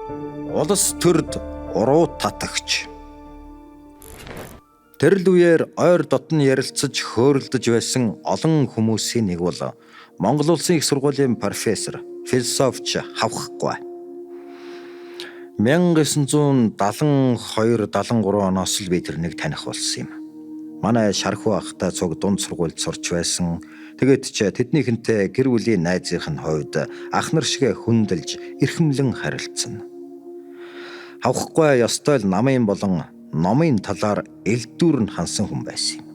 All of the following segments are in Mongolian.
Улс төрд уруу татагч. Тэр л үеэр ойр дотн ярилцаж хөөрөлдөж байсан олон хүмүүсийн нэг бол Монгол Улсын их сургуулийн профессор, философч Хавхгай. 1972 73 оноос л би тэрнийг таних болсон юм. Манай Шархуу ахтай цуг дунд сургуульд сурч байсан. Тэгээд ч тэднийхэнтэй гэр бүлийн найзынх нь хувьд ах нар шигэ хүндэлж, эрхэмлэн харилцсан. Хавхгай ёстой л намын болон номын талаар элдвэр нь хансан хүн байсан юм.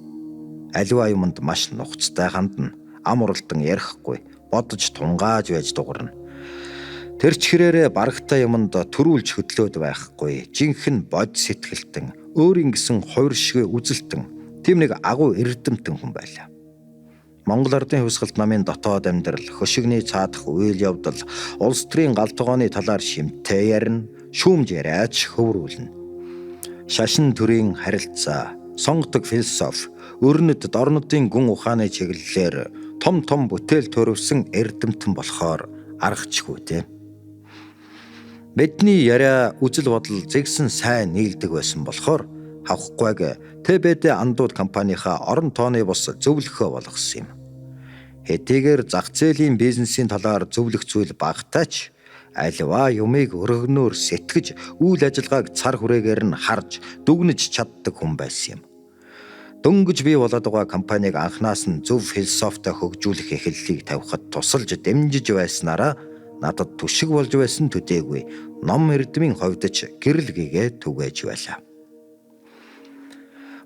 Аливаа юмд маш нухацтай хандна, ам уралдан ярихгүй, бодож тунгааж байж дуурна. Тэр ч хэрээрээ барагтай юмд төрүүлж хөдлөөд байхгүй, жинхэнэ бод сэтгэлтэн, өөрийн гэсэн хувир шигэ үзэлтэн, тийм нэг агуу эрдэмтэн хүн байлаа. Монгол Ардын хувьсгалт намын дотоод амьдрал, хөшигний цаадах үйл явдал, улс төрийн гал тогооны талаар шимтэй ярина, шүүмж яриач хөврүүлнэ. Шашин төрийн харилцаа, сонгодог философи, өрнөд дорнодын гүн ухааны чиглэлээр том том бүтээл төрөвсөн эрдэмтэн болохоор аргачгүй те. Бидний яриа, үзэл бодол зэгсэн сайн нийлдэг байсан болохоор Хавхгайг ТБД андууд компанийнхаа орон тооны бус зөвлөхөө болгосон юм. Хэдийгээр зах зээлийн бизнесийн талаар зөвлөх зүйл багатай ч аливаа юмыг өргөнөөр сэтгэж, үйл ажиллагааг цар хүрээгээр нь харж, дүгнэж чаддаг хүн байсан юм. Дөнгөж бий болоод байгаа компаниг анханаас нь зөв философитой хөгжүүлэх эхлэлийг тавихад тусалж дэмжиж байснараа надад түшиг болж байсан төдийгүй ном эрдмийн хувьд ч гэрэл гэгээ түгээж байлаа.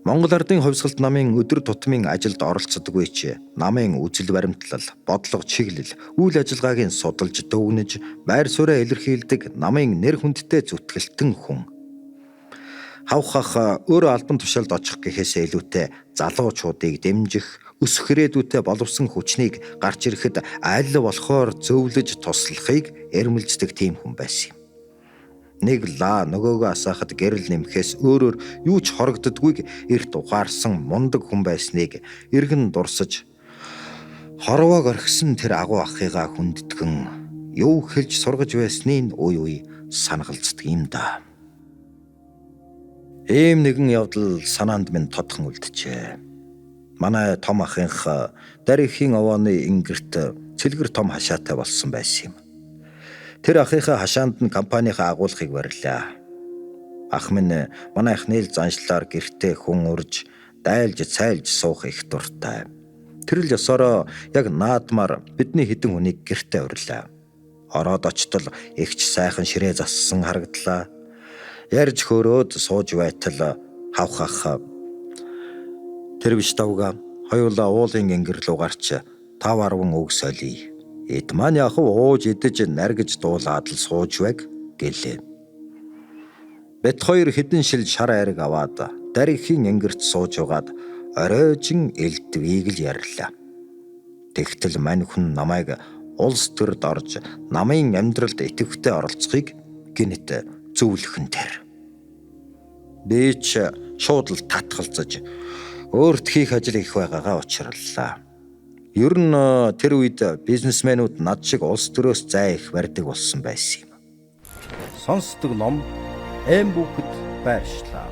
Монгол Ардын хувьсгалт намын өдөр тутмын ажилд оролцдоггүй ч намын үзэл баримтлал, бодлого чиглэл, үйл ажиллагааг нь судалж дүгнэж, байр сууриа илэрхийлдэг намын нэр хүндтэй зүтгэлтэн хүн. Хавх ах өөрөө албан тушаалд очих гэхээсээ илүүтэй залуучуудыг дэмжих, өсөх ирээдүйтэй боловсон хүчнийг гарч ирэхэд аль болохоор зөвлөж туслахыг эрмэлздэг тийм хүн байсан юм. Нэг лаа нөгөөгөө асаахад гэрэл нэмэхээс өөрөөр юу ч хорогддоггүйг эрт ухаарсан мундаг хүн байсныг эргэн дурсаж хорвоог орхисон тэр агуу ахыгаа хүндэтгэн юу хэлж сургаж байсныг үе үе санагалздаг юм да. Ийм нэгэн явдал санаанд минь тодхон үлджээ. Манай том ахынх дарихийн овооны ингэрт цэлгэр том хашаатай болсон байсан юм. Тэр ахынхаа хашаанд нь компанийнхаа агуулгыг барилаа. Ах минь манай ахны л заншлаар гэртээ хүн урж, дайлж цайлж суух их дуртай. Тэр л ёсороо яг наадмаар бидний хэдэн хүнийг гэртээ урлаа. Ороод очтол ихч сайхан ширээ зассан харагдлаа. Ярьж хөөрөөд сууж байтал хавх ах тэр биш давга хоёулаа уулын ингэр рүү гарч 5 10 үг солиё. Эд маань яхав ууж идэж наргиж дуулаад л сууж байг гэлээ. Бит хоёр хэдэн шил шар айраг аваад дарихийн ингэрт сууж угаад оройжин элдвийг л ярьлаа. Тэгтэл мань хүн намайг улс төрд орж намын амьдралд идэвхтэй оролцохыг гинэт зөвлөх нь тэр. Би ч шууд л татгалзаж өөрт хийх ажил их байгаагаа учирлаа. Ер нь тэр үед бизнесмэнүүд над шиг улс төрөөс зай их барьдаг болсон байсан юм. Сонсдог ном эм бүхэд байршлаа.